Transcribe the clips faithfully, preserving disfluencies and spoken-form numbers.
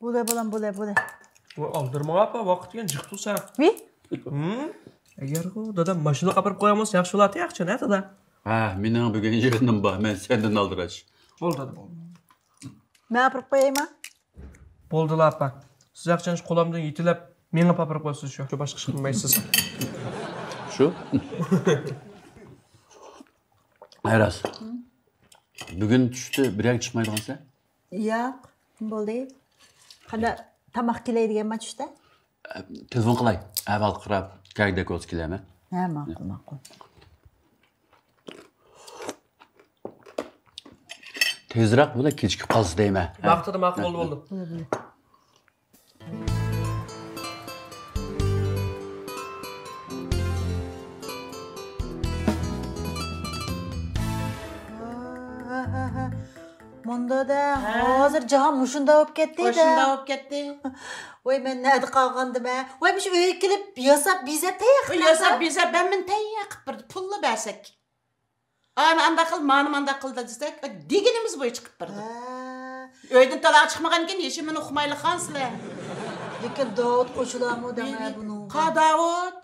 بولە، بالام، بولە، بولە. ئالدىرىماڭ ئاپا، ۋاقىت دېگەن جىق تۇرسا. ۋى؟ ئەگەر ئۇ دادام ماشىنىغا ئاپىرىپ قويامىسا ياخشى بولاتتى ياخشى ھە دادا. ھە، مېنىڭ بۈگۈن يىغىنىم بار، مەن سەندىن ئالدىراش. بولدى دادا، بولدى. مەن ئاپىرىپ قويايما؟ بولدىلا ئاپا. سىز ياخشى قولامدىن يېتىلەپ مېڭىپ ئاپىرىپ قويسىز شۇ. شۇ باشقا ئىش قىلمايسىز. شۇ؟ ئايراز. بۈگۈن چۈشتە بىر يەرگە چىقمايدىغانسەن؟ ياق، بولدى. قانداق تاماق كېلەي دېگەنما چۈشتە؟ تېلېفون قىلاي. ئەھۋال قاراپ كەلگۈدەك بولسا كېلەرمەن. ھە، ماقۇل، ماقۇل. تېزراق بۇلار كېچىكىپ قالسا دەيمەن. ۋاقتىدا ماقۇل بولدى، بولدى. مۇندادا ھازىر جاھان مۇشۇنداق بولۇپ كەتتى دە. مۇشۇنداق بولۇپ كەتتى. ۋاي مەن نەدە قالغاندىمەن؟ ۋاي مۇشۇ ئۆيگە كېلىپ ياساپ بېزەپ تەييار قىلىپ. ياساپ بېزەپ مەن مەن تەييار قىلىپ بەردى. پۇللا بەرسەك. ئانا ئانداق قىل، مانا مانداق قىل دېسەك، دېگىنىمىز بويىچە قىلىپ بەردى. ئۆيدىن تالاغا چىقمىغاندىكىن ھېچنېمىنى ئۇقمايلا قالىسىلەر. لېكىن داۋۇت قوشۇلامۇ دەڭە بۇنىڭغا. قا داۋۇت؟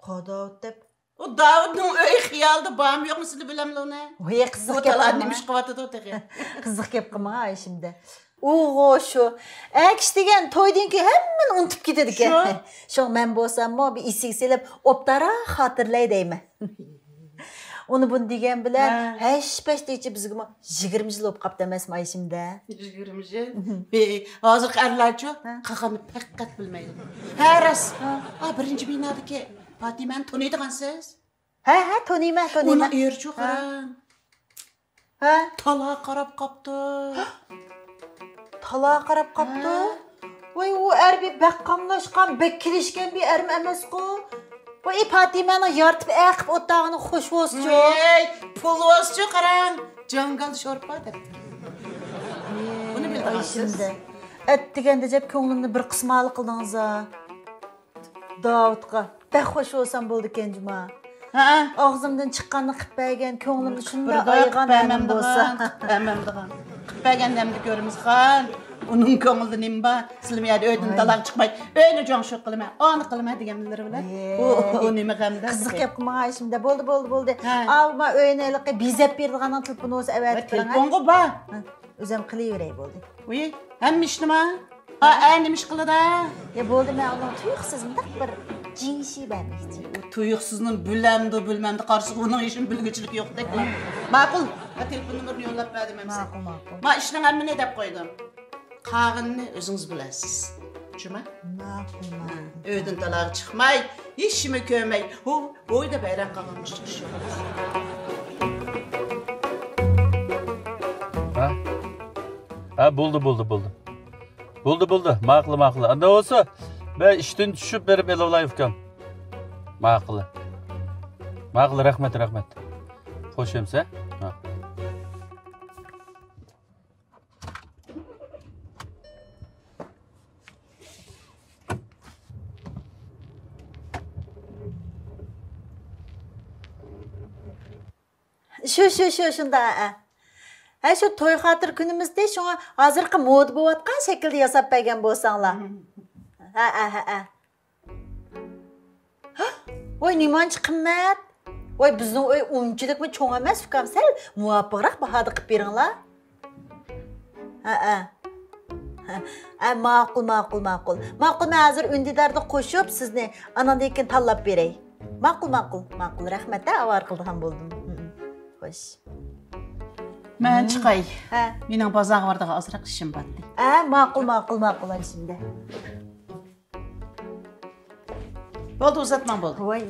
قا داۋۇت دەپ. ئۇ داۋۇتنىڭ ئۆي خىيالىدا بارمۇ يوقمۇ سىلى بىلەملۇ ئۇنى؟ ھېي قىزىق گەپ قىلما. نېمە ئىش قىلىۋاتىدۇ تېخى؟ قىزىق گەپ قىلما ئايشىمدە. ئۇغۇ شۇ. ئەكىش دېگەن تويدىن كېيىن ھەممىنى ئۇنتۇپ كېتىدىكەن. شۇڭا مەن بولساممۇ بىر ئېسىگە سېلىپ ئوبدانراق خاتىرىلەي دەيمەن. ئۇنى بۇنى دېگەن بىلەن ھەش پەش دېگۈچە بىزگىمۇ يىگىرمە يىل بولۇپ قاپتۇ ئەمەسمۇ ئايشىمدە؟ يىگىرمە يىل؟ ھازىرقى ئەرلەرچۇ قالغاننى پەقەت بىلمەيدۇ. ھە راست. ئا بىرىنچى بىنادىكى پاتىمەنى تونۇيدىغانسىز؟ ھە ھە تونۇيمەن تونۇيمەن. ئۇنىڭ ئېرىچۇ قاراڭ. ھە؟ تالاغا قاراپ قاپتۇ. تالاغا قاراپ قاپتۇ؟ ھە. ۋاي ئۇ ئەر بىر بەك قاملاشقان، بەك كېلىشكەن بىر ئەرمۇ ئەمەسقۇ. ۋاي پاتىمەنىڭ يارىتىپ ئەقىپ ئولتۇرغىنى خوش بولسىچۇ. ۋەي پۇل بولسىچۇ قاراڭ. جاڭگال شورپا دەپتۇ. بۇنى بىلىدىغانسىز. ئەتىگەندە جەپ كۆڭلۈمنى بىر قىسمالى قىلدىڭىز ھە. داۋۇتقا بەك خوش بولسام بولىدىكەن جۇما. ھە. ئاغزىمدىن چىققاننى قىپ بەرگەن، كۆڭلۈمنى شۇنداق ئايىغان ئەرنىم بولسا. قىپ بەرمەمدىغان. قىپ بەرگەن نەمدە كۆرىمىز خان. ئۇنىڭ كۆڭلىدە نېمە بار؟ سىلىمۇ يەردە ئۆيدىن تالاغا چىقماي، ئۆينى جوڭشۇق قىلىمەن، ئانى قىلىمەن دېگەنلىرى بىلەن. ئۇ نېمە غەمدە. قىزىق گەپ قىلمىغاي ئىشىمدە. بولدى، بولدى، بولدى. ئاۋۇ ما ئۆينى ھېلىقى بېزەپ بېرىدىغاننىڭ تېلېفونى بولسا ئەۋەتىپ بېرىڭە. تېلېفونغا بار. ئۆزۈم قىلىۋېرەي بولدى. ۋىي، ھەممە ئىشنىما؟ ھا، ئە، نېمە ئىش قىلىدا؟ يا بولدى، مەن ئۇنىڭغا تۇيۇقسىز مۇنداق بىر جىڭشى بەرمەكچى. ئۇ تۇيۇقسىزنى بىلەمدۇ، بىلمەمدۇ، قارىسىغۇ ئۇنىڭ ئىشىنى بىلگۈچىلىك يوقتەكلا. ماقۇل، ھا، تېلېفون نومۇرىنى يوللاپ بەردىم ئەمسە. ماقۇل، ماقۇل. ما ئىشنىڭ ھەممىنى دەپ قويدۇم. قالغىنىنى ئۆزىڭىز بىلەسىز. جۇما؟ ماقۇل، ماقۇل. ئۆيدىن تالاغا چىقماي، ھېچنېمە كۆرمەي، ھو، ھوي دەپ ھەيران قالغان بولۇشقا ئىش يوق. ھە؟ ھە، بولدى، بولدى، بولدى. بولدى، بولدى. ماقۇل، ماقۇل. ئاندا بولسا، مەن ئىشتىن چۈشۈپ بېرىپ ئېلىۋالاي، ئۇكام. ماقۇل. ماقۇل، رەھمەت، رەھمەت. خوش ئەمسە. ھە. شۇ، شۇ، شۇ، شۇنداق، ھە. ھە، شۇ توي خاتىرە كۈنىمىزدى، شۇڭا ھازىرقى مودا بولۇۋاتقان شەكىلدە ياساپ بەرگەن بولساڭلار. ھە، ھە، ھە، ھە. ۋاي، نېمانچە قىممەت؟ ۋاي، بىزنىڭ ئۆي ئۇنچىلىكمۇ چوڭ ئەمەس، ئۇكام، سەل مۇۋاپىقراق باھادا قىلىپ بېرىڭلار. ھە، ھە. ھە، ماقۇل، ماقۇل، ماقۇل. ماقۇل، مەن ھازىر ئۈندىداردا قوشۇپ سىزنى ئاناندىن كېيىن تاللاپ بېرەي. ماقۇل، ماقۇل، ماقۇل. رەھمەت ھە، ئاۋارە قىلىدىغان بولدۇم. خوش. مەن چىقاي. ھە. مېنىڭ بازارغا بارىدىغان ئازراق ئىشىم بارتى. ھە، ماقۇل، ماقۇل، ماقۇل، ئايشىمدە. بولدى، ئۇزاتماڭ، بولدى. ۋاي.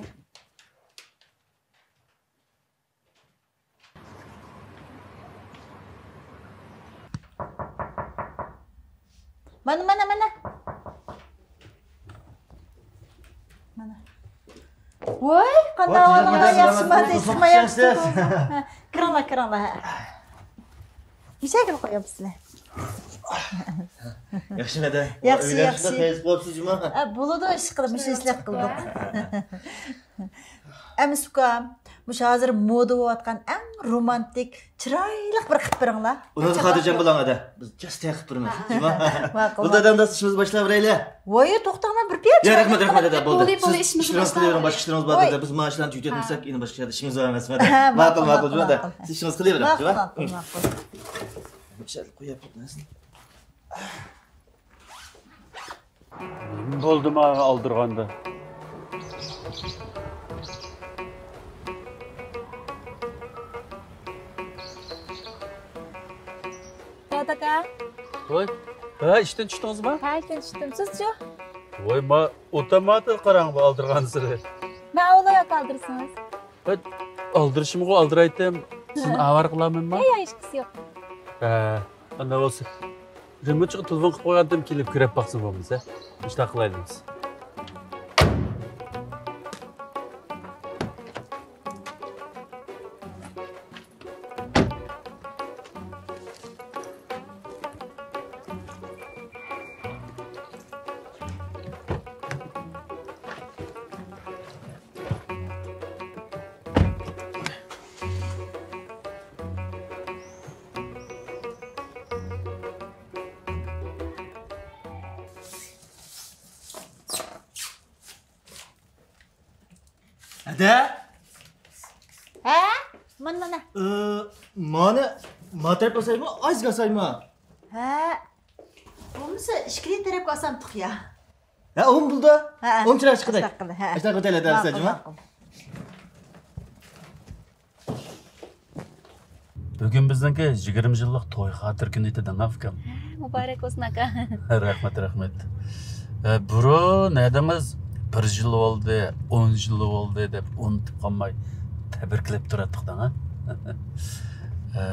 مانا، مانا، مانا. مانا. ۋاي، قانداق ئەھۋالىڭلار، ياخشىما، تىنچلىقما، ياخشىما؟ كىرىڭلار، كىرىڭلار. مۇشۇ يەرگىلا قويامسىلەر. ياخشىمۇ دە؟ ياخشى، ياخشى. بولىدۇ، ئىشقىلىپ مۇشۇ ئىشلەپ قىلدۇق. ئەمىسە ئۇكام، مۇشۇ ھازىر مودا بولۇۋاتقان ئەڭ رومانتىك، چىرايلىق بىر قىلىپ بېرىڭلار. ئۇنىڭغا خاتىرجەم بولۇڭ، ئادا. بىز جاز تەييار قىلىپ بېرىمىز. جۇما. ماقۇل، بولدى، ماقۇل. ئادەم دوست، ئىشىمىزنى باشلاۋېرەيلى. ۋاي، توختاڭلار، بىر پىيالە يا، چاي. رەھمەت، رەھمەت، ئادا، بولدى. بولدى، بولدى، سىز ئىشىمىزنى ئىشلىرىڭىزنى قىلىۋېرىڭ، باشقا ئىشلىرىڭىز بار، ۋاي. دەپ، بىز مانا ئىشلارنى تۈگىتىپ ئۆتمىسەك، ھە. يەنە باشقا ئىشلاردا ئىشىمىز بار ئەمەسمۇ، ئادا. ھە، ماقۇل، ماقۇل، ماقۇل، جۇما، ئادا. ماقۇل. سىز ئىشىڭىزنى قىلىۋېرىڭ، ماقۇل، جۇما، ئادا. ماقۇل. ماشائاللا، قويۇپ بولدىڭىز. نېمە بولدى ماڭا ئالدىرىغاندا؟ دادا ئاكا. ۋاي، ھە، ئىشتىن چۈشتىڭىزما؟ ھە، ئىشتىن چۈشتۈم. سىزچۇ؟ ۋاي، ما ئوتوماتىغا قاراڭ، بۇ ئالدىرىغانسېرى. مەن ئاۋۇلا ياقى ئالدىرىسىڭىز. ھە، ئالدىرىشىمغۇ ئالدىرايتتىم. سىزنى ھە. ئاۋارە قىلامەنما؟ ھە، ھېچقىسى يوق. ھە، ئانداق بولسا. رېمونتچىغا تېلېفون قىلىپ قويغانتىم، كېلىپ كۆرۈپ باقسا بولمىسا. مۇشۇنداق قىلايلى بىز. ھەدە؟ ھە؟ مانا، مانا. ئى، مانا، ما تەرەپكە ئاسايمۇ، ئايسىگە ئاسايمۇ؟ ھە. بولمىسا، ئىككىلى تەرەپكە ئاسامتۇق يا. ھە، ئۇم بولدى. ھە، ئۇم چىراغ چىقىدۇ. ئاشتاق قىلدى، ھە. ئاشتاق قىلدى، ھە، ماقۇل، جۇما. ماقۇل. بۈگۈن بىزنىڭكى يىگىرمە يىللىق توي خاتىرە كۈنى ئىدى دەڭ، ئۇكام. مۇبارەك بولسۇن، ئاكا. رەھمەت، رەھمەت. ئە، بۇرۇن ھەدىمىز بىر يىل بولدى، ئون يىل بولدى دەپ ئۇنتۇپ قالماي تەبرىكلەپ تۇراتتۇق دەڭ، ھە؟ ئە،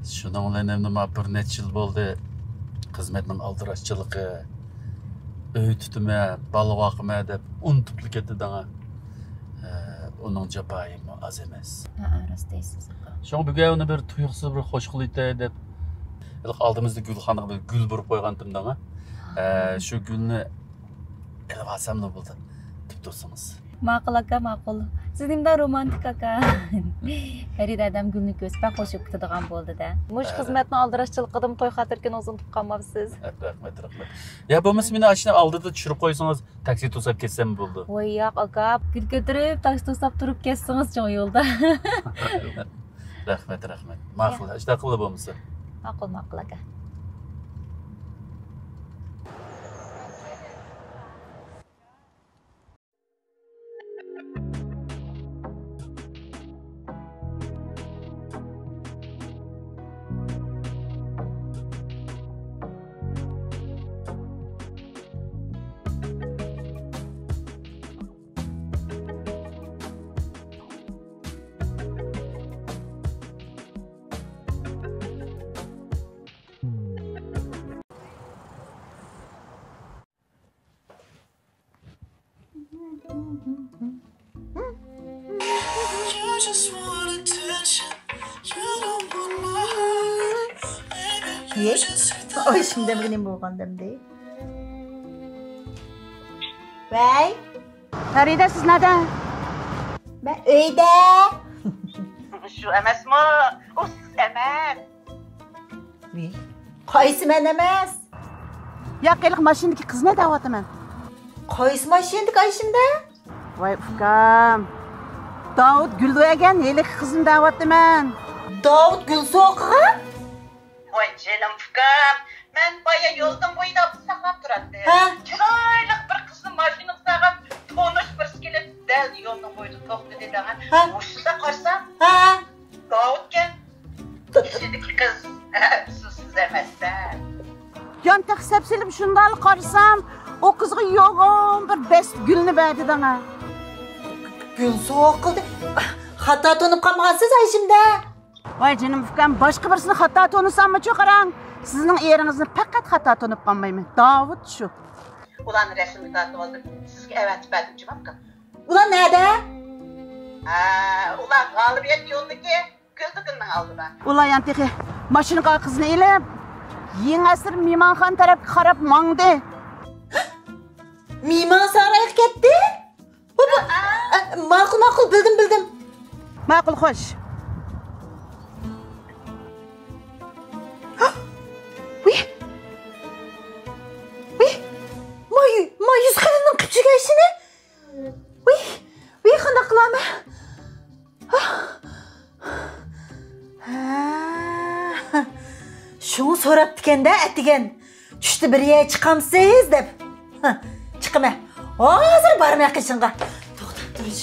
شۇنىڭ بىلەن ئەمدى ما بىر نەچچە يىل بولدى. خىزمەتنىڭ ئالدىراشچىلىقى، ئۆي تۇتىمەن، بالا باقىمەن دەپ ئۇنتۇپلا كەتتى دەڭ، ھە؟ ئە، ئۇنىڭ جاپايىمۇ ئاز ئەمەس. ھە، راست دەيسىز، ئاكا. شۇڭا بۈگۈن ئۇنى بىر تۇيۇقسىز بىر خوش قىلىۋېتەي دەپ، ھېلىقى ئالدىمىزدا گۈلخانىغا بىر گۈل بېرىپ قويغانتىم دەڭ. ئە، شۇ گۈلنى ئېلىپ ئالساملا بولدى دەپ تۇرسىڭىز. ماقۇل، ئاكا، ماقۇل. سىز نېمانداق رومانتىك، ئاكا. ھەرىدە ئادەم گۈلنى كۆرسە بەك خوش بولۇپ كېتىدىغان بولدى-دە. مۇشۇ ھە. خىزمەتنىڭ ئالدىراشچىلىقىدىمۇ توي خاتىرە كۈنىڭىزنى ئۇنتۇپ قالماپسىز. رەھمەت، رەھمەت. يا بولمىسا مېنى ئاشۇ ئالدىدا چۈشۈرۈپ قويسىڭىز، تاكسى توساپ كەتسەم بولدى. ۋاي ياق، ئاكا، گۈل كۆتۈرۈپ، تاكسى توساپ تۇرۇپ كەتسىڭىز چوڭ يولدا. رەھمەت، رەھمەت. ماقۇل، يا. ئاشۇنداق قىللا بولمىسا. ماقۇل، ماقۇل، ئاكا. ئاي، شۇنداق نېمە بولغان دەمدى؟ ۋەي. پەرىدە، سىز نەدە؟ مەن ئۆيدە. شۇ ئەمەسمۇ؟ ئۇ سىز ئەمەس. ۋى، قايسى مەن ئەمەس؟ ياق، ھېلىقى ماشىنىدىكى قىزنى دەۋاتىمەن. قايسى ماشىنىدىكى ئايشىمدە؟ ۋاي ئۇكام، داۋۇت گۈل بەرگەن ھېلىقى قىزنى دەۋاتىمەن. داۋۇت گۈل سوقىغان؟ ۋاي جېنىم ئۇكام، مەن بايا يولنىڭ بويىدا ساقلاپ تۇراتتىم. ھە؟ چىرايلىق بىر قىزنى ماشىنىغا سالغان تونۇش بىرسى كېلىپ دەل يولنىڭ بويىدا توختىدى دەڭە. ھە؟ مۇشۇندا قارىسام، ھە، داۋۇتكەن. ئىچىدىكى قىز، ھە، سىز، سىز ئەمەسسەن. يانتەق سەپسېلىپ شۇنداقلا قارىسام، ئۇ قىزغا يوغان بىر دەستە گۈلنى بەردى دەڭە. گۈل سوۋغا قىلدى. خاتا تونۇپ قالمىغانسىز ئايشىمدە؟ ۋاي جېنىم ئۇكام، باشقا بىرسىنى خاتا تونۇساممۇچۇ قاراڭ. سىزنىڭ ئېرىڭىزنى پەقەت خاتا تونۇپ قالمايمەن. داۋۇت شۇ. ئۇلارنى رەسىمگە تارتىۋالدىم. سىزگە ئەۋەتىپ بەردىم جۇمۇ ئۇكام. ئۇلار نەدە؟ ھە، ئۇلار غالىبىيەت يولىدىكى گۈل دۇكىنىنىڭ ئالدىدا. ئۇلار يەنە تېخى ماشىنىغا قىزنى ئېلىپ، يېڭى ئەسىر مېھمانخانا تەرەپكە قاراپ ماڭدى. مېھمانسارايغا كەتتى؟ بۇ، بۇ، ئە، ماقۇل، ماقۇل، بىلدىم، بىلدىم. ماقۇل، خوش. شۇڭا سوراپتىكەن-دە ئەتىگەن، چۈشتە بىر يەرگە چىقامسىز دەپ. ھە، چىقىمەن. ھازىر بارىمەن قېشىڭغا. توختاپ تۇرۇش.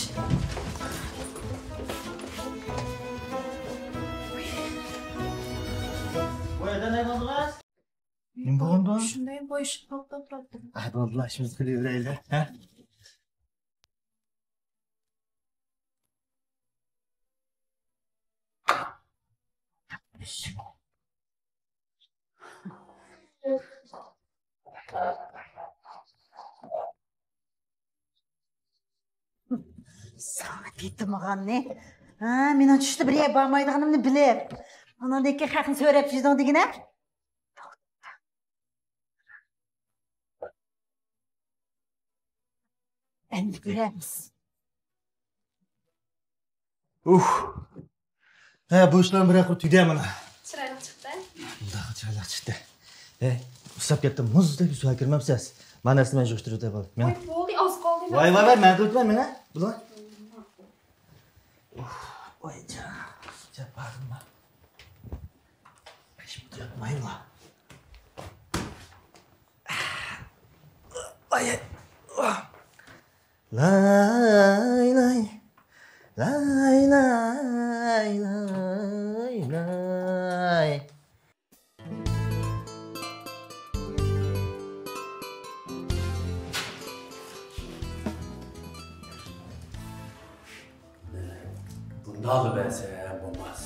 بۇ يەردە نېمە قىلدىڭىز؟ نېمە بولدى؟ شۇنداق بوشلۇق توختاپ تۇراتتىم. ئا، بولدىلا، ئىشىمىزنى قىلىۋېرەيلى. ھە؟ ساڭا پېتىمىغاننى. ھە، مېنىڭ چۈشتە بىر يەرگە بارمايدىغىنىمنى بىلىپ، ئاناندىن كېيىن خەقنى سۆرەپ يۈردۈڭ دېگىنە. ئەمدى كۆرەرمىز. ئۇھ. ھە، بۇ ئىشلارنى بىرەر قىلىپ تۈگە مانا. چىرايلىق چىقتى. مۇنداق چىرايلىق چىقتى. ھە، ئۇسساپ كەتتىم. مۇزدەك سۇغا كىرمەمسىز؟ مانا نەرسىنى مەن يىغىشتۇرۇپ بولدى. مەن ۋاي، بولدى، ئاز قالدى. ۋاي، ۋاي، ۋاي، مەن تۇرۇپتىمەن مانا. بۇلار. ئۇھ، ۋاي جان، جاپارىم بار. بەش مىنۇت ياتمايلا. ۋاي، ۋاي. لاي، لاي. لاي، لاي، لاي، لاي. بۇنداقلا بەرسەم بولماس.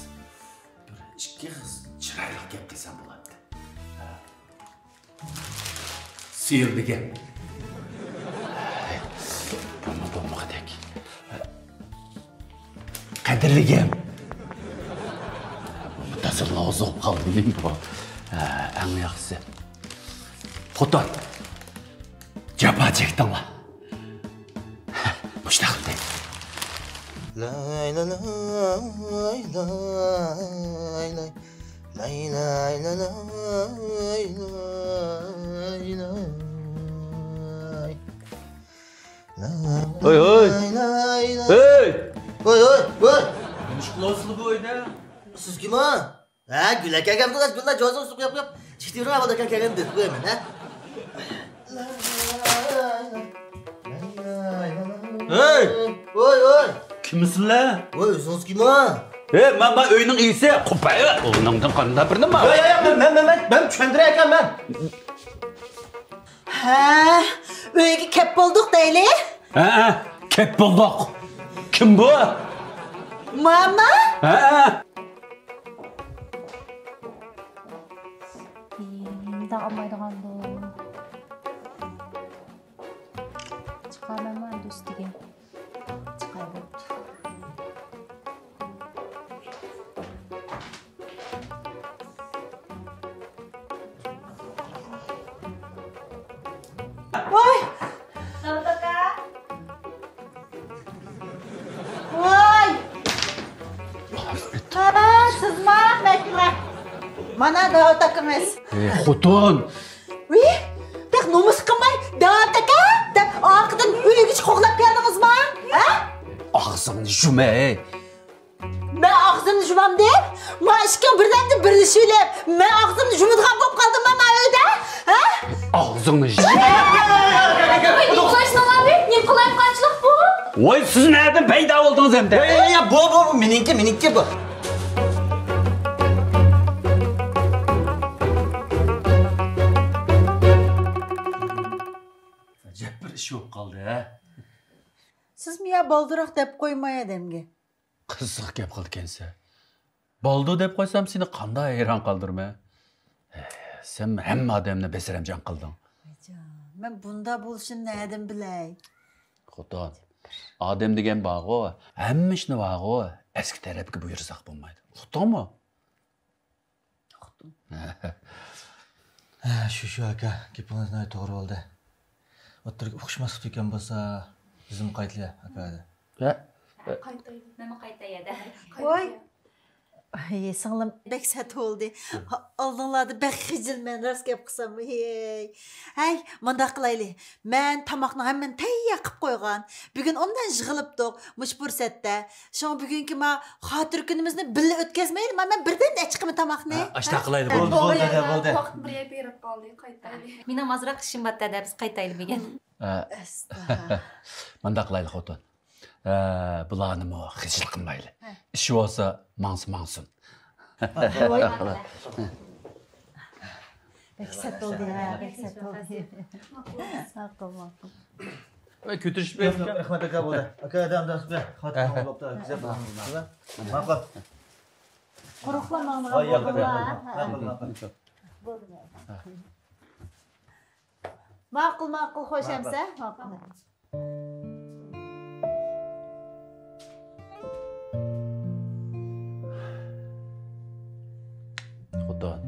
بىر ئىككى قىز چىرايلىق گەپ قىلسام بولاتتى. ھە. سىيىل دېگەن. بۇمۇ بولمىغۇدەك. قەدىرلىگەن. بۇمۇ تازا لازىم قالدى بۇ. ھە، ئەڭ ياخشىسى. خوتۇن. جاپا چەكتىڭلار. مۇشۇنداق قىلدى. لاي لاي لاي لاي لاي. لاي لاي لاي لاي لاي لاي. لاي ھوي، ھوي. لاي لاي. ھەي! ھوي، ھوي، ھوي. نېمە ئىش قىلىۋاتىسىلەر بۇ ئۆيدە؟ سىز كىم ھە؟ ھە، گۈل ئاكا كەلدىڭىز، گۈللەر جازىڭىزنى قويۇپ قويۇپ. چىقىپ يۈرۈڭ، ئەۋەل ئاكا كەلگەندە دېتىپ قويىمەن، ھە؟ ھەي! ۋوي، ۋوي! كىمسىلەر؟ ۋوي، ئۆزىڭىز كىم ھە؟ ھەي، مەن، مەن ئۆينىڭ ئىگىسى، قوپاي، ئۇنىڭدىن قانداق بىر نېمە؟ ياق، ياق، ياق، مەن، مەن، مەن، مەن، مەن چۈشەندۈرەي ئاكا، مەن. ھە، ئۆيگە كەپ بولدۇق دەيلى. ھەئە، كەپ بولدۇق. كىم بۇ؟ ماما. ھەئە. ئىي، نېمىدە ئالمايدىغاندۇ؟ چىقارمەنمۇ ئەمدى ئۈستىگە؟ چىقاي بولدى. ۋاي! داۋۇت ئاكا! ۋاي! ھە، سىزما، مەكمە. مانا داۋۇت ئاكىڭىز. ئى، خوتۇن! ۋىي، بەك نومۇس قىلماي، داۋۇت ئاكا دەپ ئارقىدىن ئۆيگىچە قوغلاپ كەلدىڭىزما؟ ھە؟ ئاغزىڭنى يۇم، ھەي! مەن ئاغزىمنى يۇمامدىم؟ ما ئىككىڭ بىردەمدىن بىرلىشىۋېلىپ، مەن ئاغزىمنى يۇمىدىغان بولۇپ قالدىمما ما ئۆيدە؟ ھە؟ ئاغزىڭنى يۇم. ۋاي، نېمە قىلايسىڭلارنى؟ نېمە قىلايمىقانچىلىق بۇ؟ ۋاي، سىز نەدىن پەيدا بولدىڭىز ئەمدى؟ يا، يا، يا، بۇ، بۇ، بۇ، مېنىڭكى، مېنىڭكى بۇ. ئەجەب بىر ئىش بولۇپ قالدى، ھە؟ سىزمۇ يا بالدۇرراق دەپ قويماي ئادەمگە. قىزىق گەپ قىلىدىكەنسەن. بولدى دەپ قويسام، سېنى قانداق ھەيران قالدۇرىمەن؟ ھە، سەن ھەممە ئادەمنى بەسرەمجان قىلدىڭ. ئايجان، مەن بۇنداق بولۇشىنى نەدىن بىلەي؟ خوتۇن، ئادەم دېگەن بارغۇ، ھەممە ئىشنى بارغۇ، ئەسكى تەرەپكە بۇيرۇساق بولمايدۇ. ئۇقتۇڭمۇ؟ ئۇقتۇم. ھە، شۇ، شۇ ئاكا، گېپىڭىز ناھايىتى توغرا بولدى. ئوتتۇرىغا ئۇقۇشماسلىق تۈگىگەن بولسا، بىزمۇ قايتىلى ئاكا. ھە؟ قايتايلى. مەنمۇ قايتاي يەدە. ۋاي. ھەي، سىڭلىم. بەك سەت بولدى. ئالدىڭلاردا بەك خىجىلمەن، راست گەپ قىلسام. ھەي. ھەي، مۇنداق قىلايلى. مەن تاماقنىڭ ھەممىنى تەييار قىلىپ قويغان. بۈگۈن ئوبدان يىغىلىپتۇق مۇشۇ پۇرسەتتە. شۇڭا بۈگۈنكى ما خاتىرە كۈنىمىزنى بىللە ئۆتكۈزمەيلى، ما مەن بىردەمدىن ئەچىقىمەن تاماقنى. ھە، ئاشتاق قىلايلى. بولدى، بولدى، دادە، بولدى. ۋاقىت بىر يەرگە بېرىپ قالدى، قايتايلى. مېنىڭ ئازراق ئىشىم بار، دادە، بىز قايتايلى بۈگۈن. ئە، ئەستا. مۇنداق قىلايلى، خوتۇن. ئە، بۇلارنىمۇ خىجىل قىلمايلى. ھە. ئىشى بولسا ماڭسا ماڭسۇن. ۋاي. بەك سەت بولدى، ھە، بەك سەت بولدى. ماقۇل، ماقۇل. ۋاي، كۆتۈرۈشۈپ بېرىڭ. رەھمەت، ئاكا، بولدى. ئاكا، ئادەم دەس بېرىڭ. خوتۇن بولۇپتۇ، گۈزەل بولدى. ماقۇل. قۇرۇقلا ماڭىدىغان ۋاي، ياق، بولدىلا. ياق، ياق. ماقۇل، ماقۇل. بولدى. ماقۇل، ماقۇل، خوش ئەمسە. ماقۇل. خوتۇن،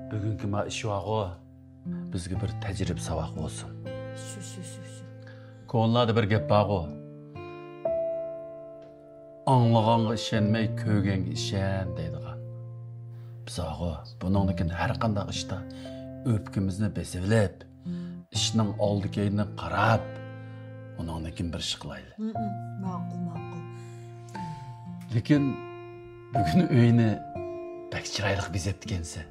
بۈگۈنكى ما ئىش بارغۇ، بىزگە بىر تەجرىبە ساۋاق بولسۇن. شۇ، شۇ، شۇ، شۇ. كونىلاردا بىر گەپ بارغۇ، ئاڭلىغانغا ئىشەنمەي، كۆرگەنگە ئىشەن دەيدىغان. بىز ئاغۇ، بۇنىڭدىن كېيىن ھەر قانداق ئىشتا ئۆپكىمىزنى بېسىۋېلىپ، ئىشنىڭ ئالدى كەينىنى قاراپ، ئۇنىڭدىن كېيىن بىر ئىش قىلايلى. ھم، ھم، ماقۇل، ماقۇل. لېكىن بۈگۈن ئۆينى بەك چىرايلىق بېزەپتىكەنسەن.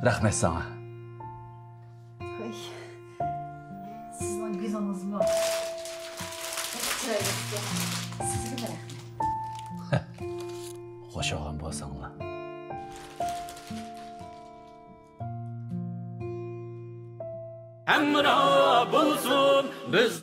رەھمەت ساڭا. ھوي. سىزنىڭ گۈلىڭىزمۇ بەك چىرايلىق ئىكەن. سىزگىمۇ رەھمەت. خوش ئالغان بولساڭلار. ھەمراھ بولسۇن بىز.